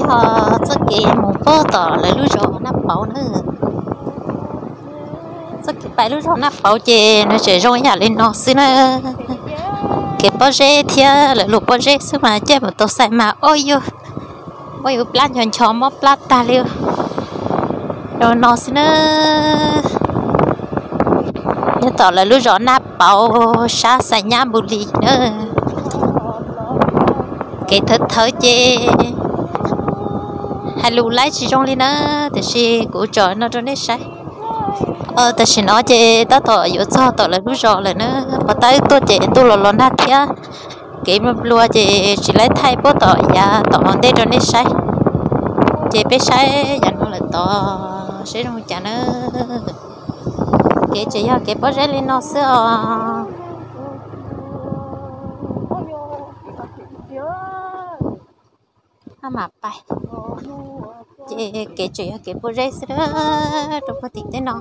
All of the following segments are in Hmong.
Txoj kev mus puag tom lawv lub zos Naj Pauv na. Txoj kev pais lub zos Naj Pauv ces nws tseem zoo ib yam li no xwb na. Kev pob zeb thiab lawv lub pob zeb xwb mas caij mus tau xais mas ua yus, ua yus plab ncho ncho mob plab tag li. Zoo no xwb na. Nyob tom lawv lub zos Naj Pauv sab Xais Nyab Npus Lis na. Kev thawv thawv ces hais lus laib tsis zoo li na, tiam sis kuv tsom no rau nej saib. Tam sim no ces tab tom yuav txog tom lawv lub zos lawm na. Pov tab wb tuaj ces ntuj los los nag thiab, kev nplua nplua ces tsis laib thaij puag tom yav tom ntej rau nej saib. Ces peb saib yav no lawm tod seb zoo cas na. Kev tseem yog kev pob zeb li no xwb os. Maj mam pais, ces kev tseem yog kev pob zeb xwb rau puag tim tej no.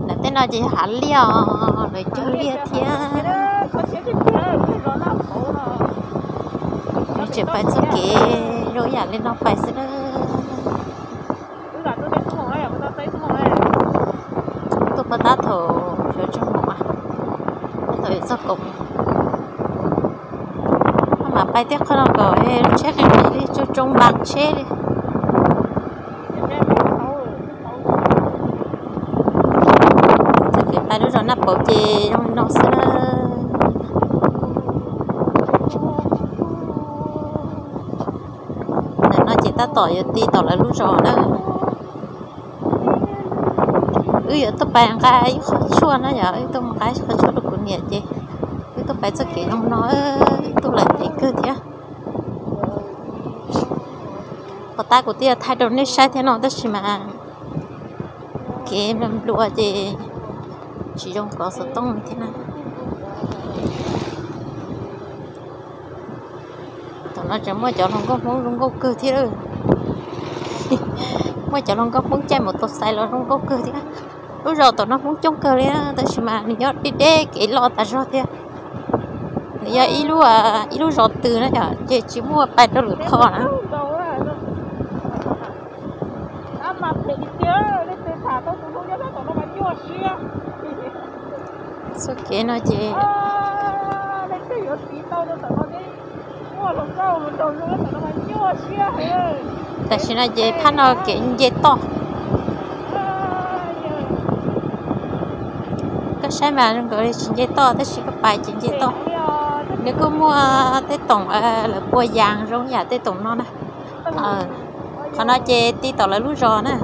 Ntawm tej no ces yog hav liaj os, lawv cog liaj thiab. Tseem pais txoj kev zoo yam li no pais xwb na. Tuaj pov tab thaum xyov tsis mus, tab thaum yuav txog kaum. Maj mam pais tej qhov no kom lub tsheb qis qis li, tsoo tsoo npas tsheb li. Txoj kev pais lub zos Naj Pauv ces zoo li no xwb na. Ntawm no ces tab tom yuav ti tom lawv lub zos na. Wb yuav tuaj pais nqa ib qho tshuaj na yom, wb tuaj nqa ib qho tshuaj rau kuv niam ces wb tuaj pais txoj kev zoo no, wb tuaj lawm ntev kawg thiab. Pov tab kuv twb yuav thaij rau nej saib thiab no tab sis mas kev nplua nplua ces tsis zoo kov xov tooj thiab na. Tom no tseem muaj cov hluas nkauj Hmoob zoo nkauj kawg thiab. Muaj cov hluas nkauj Hmoob caij mus tau xais los zoo nkauj kawg thiab. Lub zos tom no Hmoob coob kawg li tab sis mas nws nyob deb deb kev loj tas zog thiab. Nws yog ib lub, ib lub zos twg na yom, ces tsis muaj pais rau lwm qhov na. Txoj kev no ces tam sim no ces phab no kev nce toj. Koj saib mas zoo nkaus li tsis nce toj tab sis koj pais ces nce toj. Nws kuj muaj tej toom lawv pua yas zoo yam tej toom no na. Qhov no ces ti tom lawv lub zos na.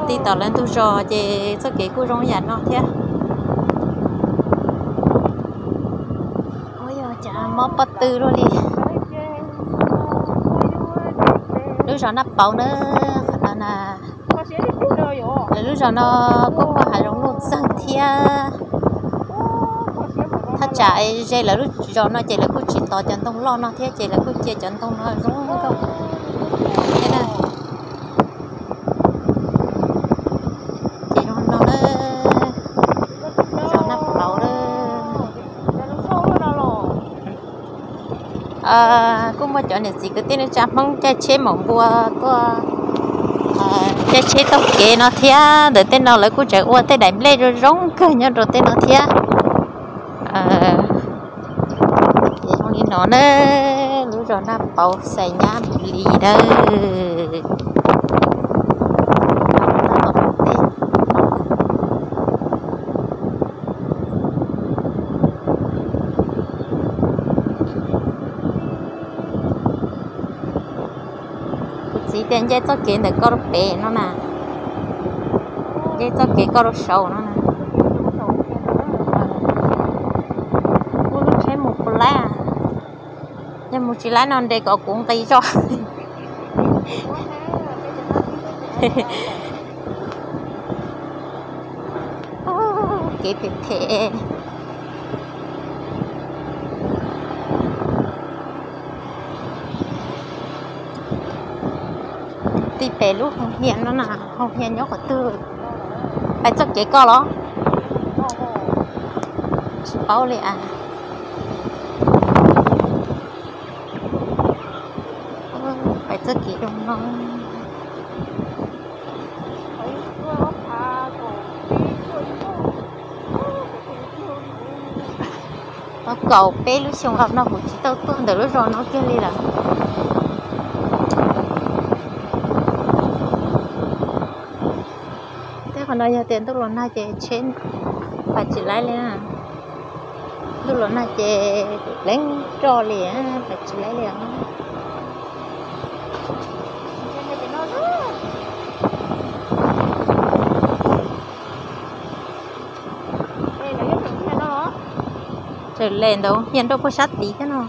Ti tom lawv ntug zos ces txoj kev kuj zoo yam no thiab. Ua cas mob pob tw luaj li. Lub zos Naj Pauv na, qhov no na. Lawv lub zos no kuj muaj hav zoov nuj txeeg thiab. Thaj tsam ze lawv lub zos no ces lawv kuj tsis tov cov ntoo loj no thiab ces lawv kuj cia cov ntoo no zoo nkauj thiab na. Ces zoo no na, zos Naj Pauv na. Kuj muaj cov niam txiv kwv tij neej tsa Hmoob caij tsheb maum npua tuaj caij tsheb taug kev no thiab. Ntawm tej no lawv kuj tseem ua tej daim nplej zoo zoo kawg nyob rau tej no thiab. Ces zoo li no na, lub zos Naj Pauv Xais Nyab Npus Lis na. Kuv txiv tias nce txoj kev ntawm koj rau pem no na, nce txoj kev koj rau saud no na. Kuv lub tsheb mus puas laib, yog mus tsis laib no nres kom kuv nqis zog. Kev phem phem. Ti pem lub hoo hnia no na, hoo hnia nyob qhov twg? Pais txoj kev koj los? Tsis paub li as. No, tau kaum peb lub xyoo los no kuv tsis tau tuaj ntawm lub zos no kiag li lawm. Tej qhov no yog tias ntuj los nag ces tsheb pais tsis laib li. Ntuj los nag ces leeb roj li, pais tsis laib li. Txawm les ntawd hias nrau puag sab tid thiab no.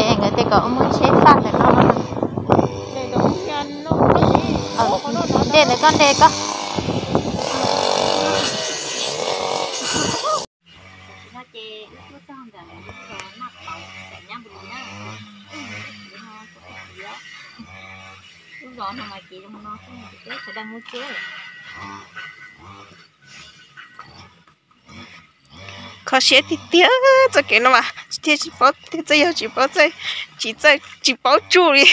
Es nkawd tej kom muaj tsheb faj ntawm no. Nce ntawm koj nce koj. No ces wb tuaj txog ntawm lub zos Naj Pauv, xeem Nyab Npu Lis na. Lub zos no mas ces zoo no xwb, peb sawv daws mus tsev. Kho siab tiag tiag txoj kev no mas thiaj tsis paub, thiaj txawj yog tsis paub txawj, tsis txawj tsis paub tsuj li.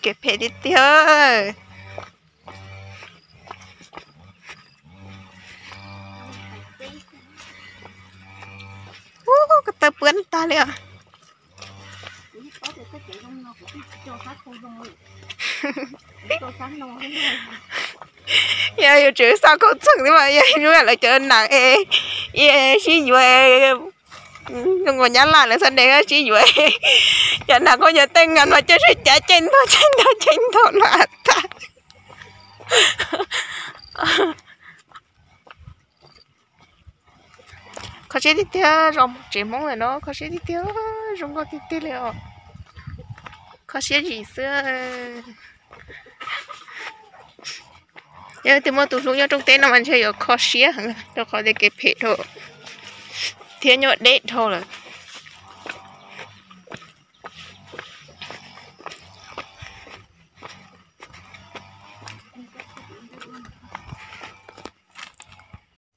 Kev phem tiag tiag. Ub, ko taw puab tag li os. Yog yus tseem xauj khaub txheem xwb mas yog lawv cov nas es sib yuav, zoo nkaus Nyab Laj lawv txhaj de sib yuav. Cov nas khaub ncaws tej nkas mas coj sib cav caij ntog caij ntog caij ntog no tag. Kho siab tiag tiag, zos tsev Hmoob lawm no kho siab tiag tiag, zoo nkauj tiag tiag li os. Kho siab zim xwb. Yog tias muaj tus hlub nyob rooj teb no mas ntshe yuav kho siab heev rau qhov tias kev phem dhau thiab nyuaj deb dhau lawm.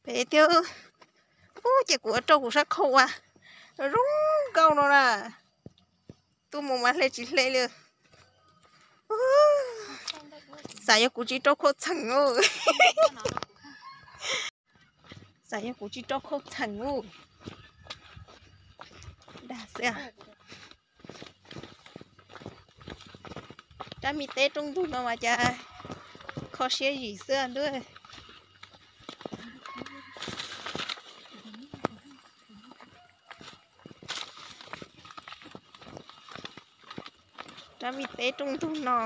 Pem tiag, ub, ces kuv ua rau kuv sab khau ua zoo nkauj no na. Tuaj mus mas hle tsis hle li. Xav yog kuv tsis rau khaub txheem. Xav yog kuv tsis rau khaub txheem ub. Dag xwb. Rab me teb rooj ntug no mas cas kho siab zim xwb ntuj. Rab me teb rooj ntug no.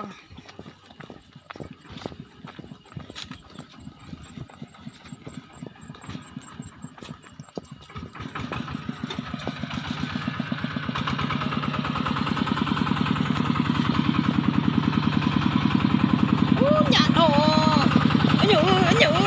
Ub, nyam dhau. Ub nyuj, ub nyuj.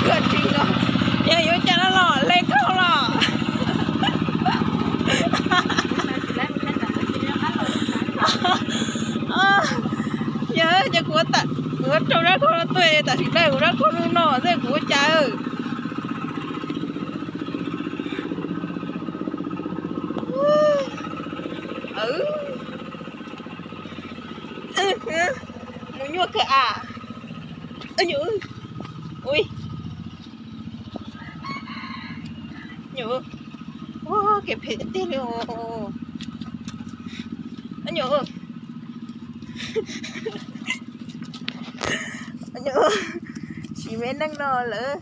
Kawg tsis los, yog yuav cas los hle khau los. Yog ces kuv, kuv rau rab khau no tuaj, tam sim no kuv rab khau no xwb kuv ua cas. Mus nyuaj kawg as. Ui, nyuj, ua kev phem tiag li os. Nyuj, nyuj, tsis me neej no lawm.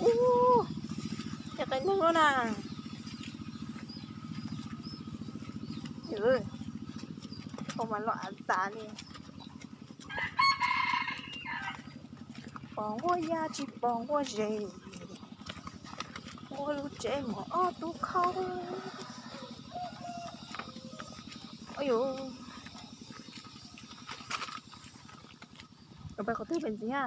Ub, Neeg no na. Ua mas loj av tas li. Pom nquag ya tsis pom nquag zes. Nquag lub tsev mus ob tug khau. Ua yuv, peb qhov twg pem ntxiv na.